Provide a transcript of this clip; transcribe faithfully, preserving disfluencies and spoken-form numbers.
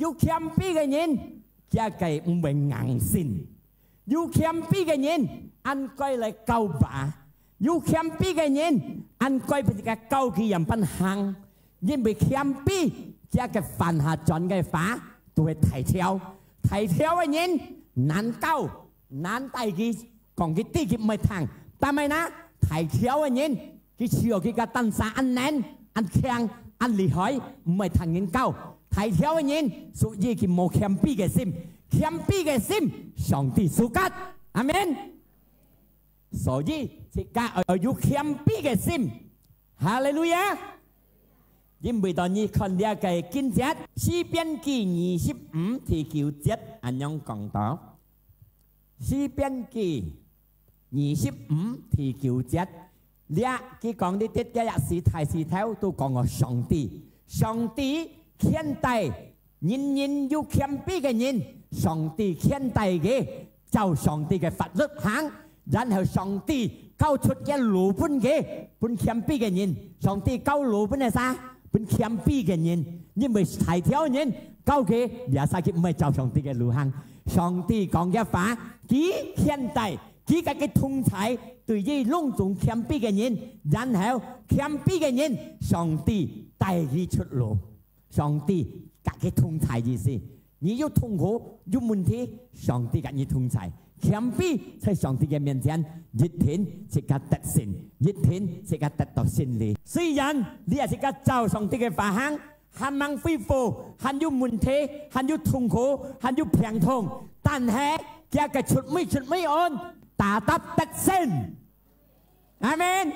有謙卑个人，佢个毋會硬性。有謙卑个人，恁該來教化；有謙卑个人，恁該分佢个教佢樣般行。因為謙卑，佢个犯下轉个話，都係大條。大條个人難教，難帶佢，講佢知佢毋會聽。但係呢，大條个人，佢需要佢个單儕恁能、恁強、恁厲害，毋會聽人教。大條个人，屬於佢無謙卑个心。謙卑个心，上帝suka。阿們。所以，自家愛有謙卑个心。哈利路亞！因為當你看這个經節，詩篇記二十五第九節，恁樣講到。詩篇記二十五第九節，這佢講你跌个也是大石頭，都講个上帝。上帝牽帶人人有謙卑个人，上帝牽帶佢，照上帝个法律行，然後上帝交出个路分佢，分謙卑个人。上帝交路分个儕？分謙卑个人，因為大條人交佢，這儕佢毋會照上帝个路行。上帝講个話，佢牽帶，佢佮佢同在，對於攏總謙卑个人，然後謙卑个人，上帝帶佢出路。上帝佮佢同在意思，你有痛苦、有問題，上帝佮你同在。謙卑在上帝个面前，一定自家得勝，一定自家得到勝利。雖然你也自家照上帝个話行，還吂恢復，還有問題，還有痛苦，還有病痛，但係佢个出尾出尾安，tetap得勝。阿們。